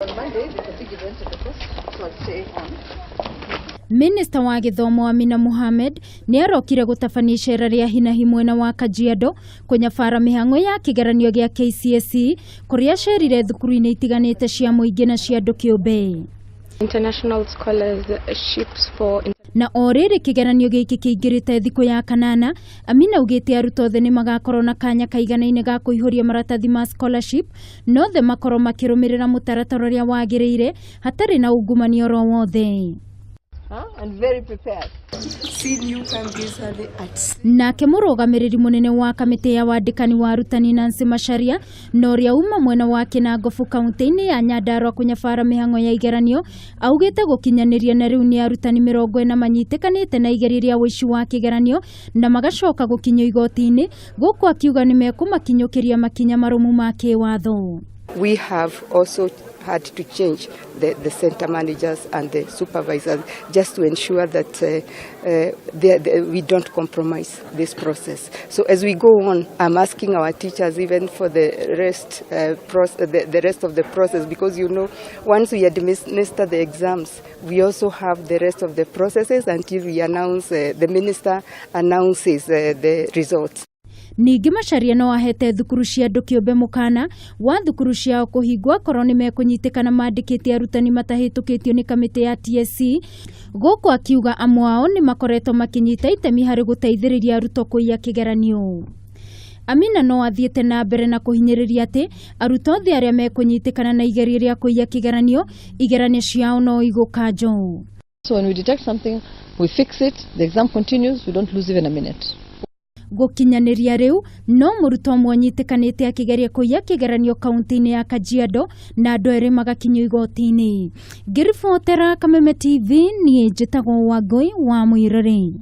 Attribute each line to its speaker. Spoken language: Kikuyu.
Speaker 1: On Monday, there's a big event at the coast, so I'll stay on.
Speaker 2: Minista wa gĩthomo Amina Mohamed nĩ arokire gũtabania icera rĩa hinahi mwena wa Kajiado kũnyabara mĩhang'o ya kĩgeranio gĩa KCSE kũrĩa acerire thukuru-inĩ itiganĩte cia mũingĩ na cia andũ kĩũmbe.
Speaker 3: International scholarships for
Speaker 2: Na o rĩrĩ kĩgeranio gĩkĩ kĩingĩrĩte thikũ ya kanana, Amina augĩte arutwo othe nĩ magakorwo na kanya kaiganaine ga kũihũria maratathi ma scholarship, no othe makorwo makĩrũmĩrĩra mũtaratara ũrĩa wagĩrĩire hatarĩ na ungumania oro wothe.
Speaker 1: Huh? And very prepared.
Speaker 2: Nake mũrũgamĩrĩri mũnene wa kamĩtĩ ya wandĩkani wa arutani Nancy Macharia na ũrĩa uma mwena wa Kinangofu kaunti-inĩ ya Nyandarua kũnyabara mĩhang'o ya igeranio augĩte gũkinyanĩria na rĩu nĩ arutani 40 manyitĩkanĩte na igerio rĩa ũici wa kĩgeranio na magacoka gũkinyio igoti-inĩ, gũkũ akiuga nĩ mekũmakinyũkĩria makinya marũmu ma kĩwatho.
Speaker 4: We have also had to change the center managers and the supervisors just to ensure that we don't compromise this process. So as we go on, I'm asking our teachers even for the rest of the process, because once we administer the exams, we also have the rest of the processes until we announce, the minister announces the results.
Speaker 2: Ningĩ Macharia no ahete thukuru cia andũ kĩũmbe mũkana wa thukuru ciao kũhingwo akorwo nĩ mekũnyitĩkana mandĩkĩte arutani matahĩtũkĩtio nĩ kamĩtĩ ya TSC, gũkũ akiuga amwe ao nĩ makoretwo makĩnyita itemi harĩ gũteithĩrĩria arutwo kũiya kĩgeranio. Amina no athiĩte na mbere na kũhinyĩrĩria atĩ arutwo othe arĩa mekũnyitĩkana na igerio rĩa kũiya kĩgeranio, igeranio ciao no igũkanjwo.
Speaker 1: So when we detect something, we fix it, the exam continues, we don't lose even a minute.
Speaker 2: Gũkinyanĩria rĩu no mũrutwo ũmwe ũnyitĩkanĩte akĩgeria kũiya kĩgeranio kaunti-inĩ ya Kajiado na andũ erĩ magakinyio igoti-inĩ. Ngĩribotera Kameme TV, niĩ njĩtagwo Wangũi wa Mũirũrĩ.